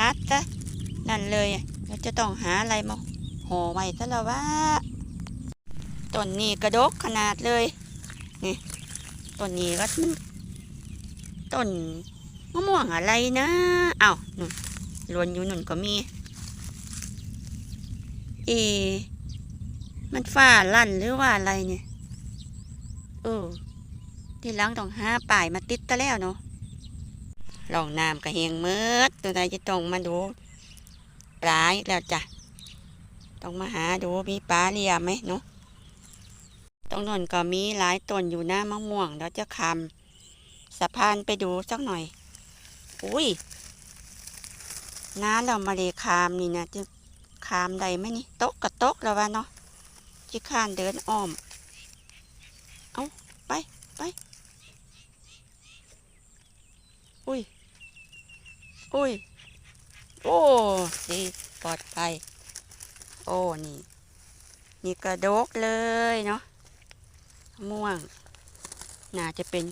ອັດຊະນັ້ນເລີຍ ແລ້ວຈະຕ້ອງຫາໄລ່ມາຫໍ່ໄວ້ຊະລະວະ. ຕົ້ນນີ້ກະດົກຂະໜາດເລີຍ ນີ້ ຕົ້ນນີ້ກໍມັນ ຕົ້ນມະມ່ວງອະໄລນະ? ອ້າວ ນັ້ນ ຫຼວນຢູ່ນັ້ນກໍມີ. ເອ ມັນຟ້າລັ່ນຫຼືວ່າອະໄລນີ້? ເອີ ທີຫຼັງຕ້ອງຫາປ້າຍມາຕິດຕະແລ້ວເນາະ. ຮ່ອງນ້ຳກໍແຫ້ງໝົດ ຕົວໃດຈະຕ້ອງມາດູປາອີກແລ້ວຈ້ະ ຕ້ອງມາຫາດູມີປາເລຍໄໝເນາະ. ຕົງນັ້ນກໍມີຫຼາຍຕົ້ນຢູ່ນະ ມະມ່ວງ ດຽວຈະຂ້າມສະພານໄປດູຈັກໜ່ອຍ. ອຸ້ຍ ນານແລ້ວບໍ່ໄດ້ຂ້າມນີ້ນະ ຈະຂ້າມໄດ້ໄໝນີ້? ຕົກກໍຕົກແລ້ວວະເນາະ ຂີ້ຄ້ານເດີນອ້ອມ. ເອົ້າ ໄປ ໄປ. ອຸ້ຍ ອຸ້ຍ ໂອ້ ຊິປອດໄພ. ໂອ້ ນີ້ ນີ້ກະດົກເລີຍເນາະ ມ່ວງ ໜ້າຈະເປັນ